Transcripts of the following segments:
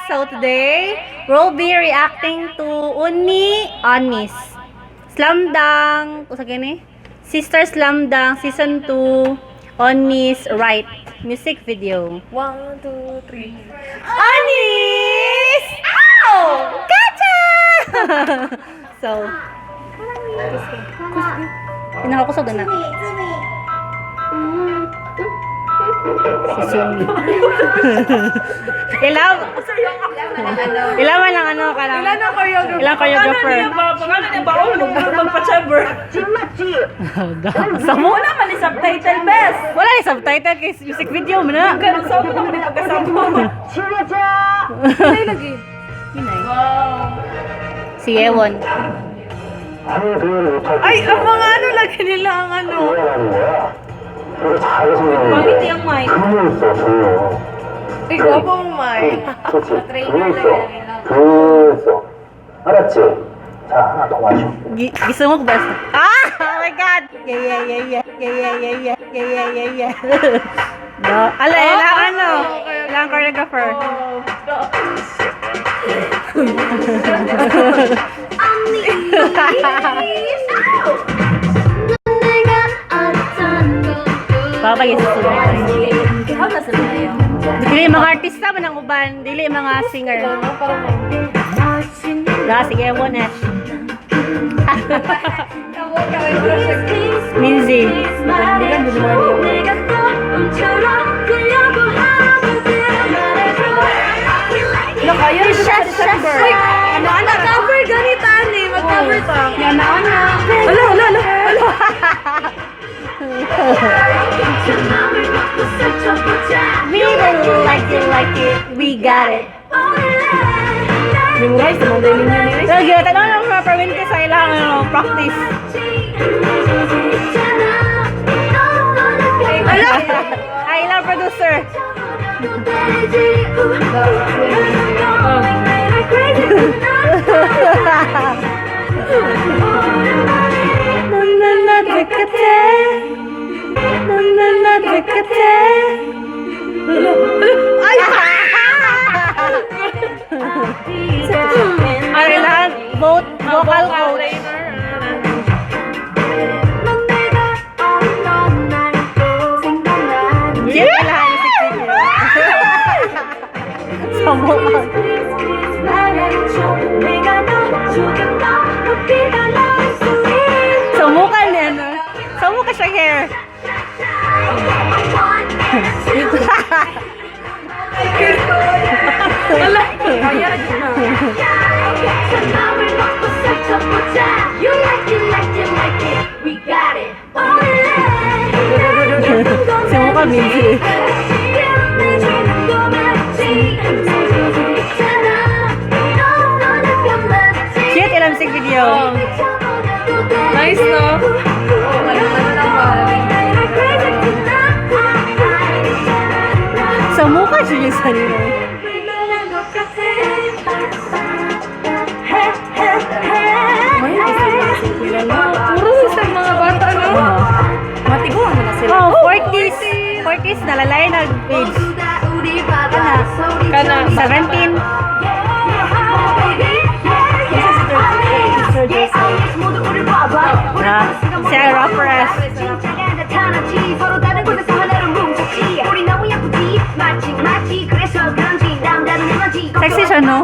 So today, we'll be reacting to Unnie Unnies. Slam Dunk, usa gani? Sister Slam Dunk Season 2 Unnie's Right music video. One, two, three. Unnies! Ow! Gotcha! So, pinakakusog na. Si Sumi. Ilaw. Ilaw man lang ano ka lang. Ilan ang choreographer? Ilang choreographer? Ano niya ba? Pangalan niya ba? Oh, magpa-chamber. Sa mo? Wala man ni subtitle, best. Wala ni subtitle kay music video man na. Ganun sa ako na pagkasama. Ay, lagi. Wow. Si Yewon. Ay, ang mga ano lagi nila ang ano. Pangit yung mic. Ay, gwapo mo mic. 그렇지. 조용히 있어. 조용히 있어. 알았지? 자, 하나 더 마셔. Gisungog ba? Ah! Oh my God! Yeah. Yeah. No. Ala, ilang ano? Ilang choreographer? Babay sa sunod. Ikaw na sila ngayon. Dili mga artista man ang uban, dili mga singer. Da, sige mo na. Minzy. Nakaya rin siya December. Ano, ano? Mag-cover ganita ni. Mag-cover ta. Yan na ano. Ala, ala, ala. Ala. We will like it, like it. We got it. Memorize naman din ninyo ni So, gyud tanong lang mga perwente sa ilang ano, practice. Ala! Ay, ilang producer. Ay! Ay, kailangan vote, vocal coach. Yeah, kailangan music video. Sa vocal. Sa mukha niya, no? Sa mukha siya hair. Ala! Kaya na dyan na. You like it, like it, like it. We got it. Sa mukha, Minzy. Cute ilang music video. Nice, no? Sa mukha siya yung sarili. Puro sa mga bata, no? Matiguan na sila. Oh, 40s. 40s na lalay nag-age. Kana. 17. Na, si rapper S. Sexy siya, no?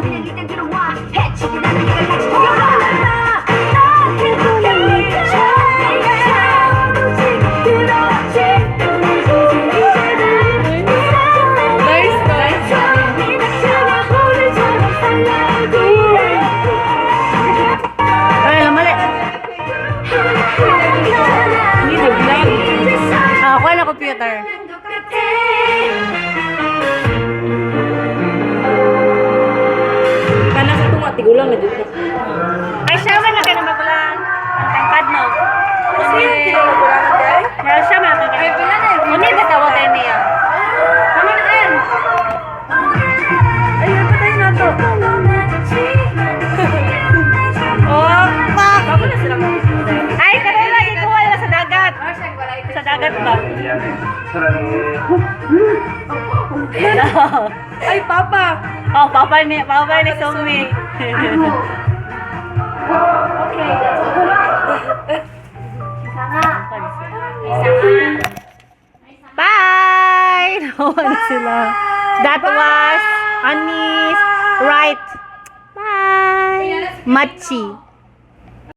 Nice, no? Ay, mali. Hindi na vlog. Ah, kuha na computer. Kana sa tunga, tigulang na dito. Ay, siya man na kayo na magulang. Ang tangkad, no? Kasi yung kinalaburangan day? Meron siya man. Ay, pila na. Muna yung tawag tayo niya. Kami na en! Ayun, patayin na to. Oh, Fuck! Bago na sila mag Ay, kanina lagi kuha nila sa dagat. Sa dagat ba? 미안해. 사랑해. Ay, Papa. Oh, papa ni Sumi. Okay, that's all. Bye! Nawa na sila. That was Anis Right. Bye! Machi.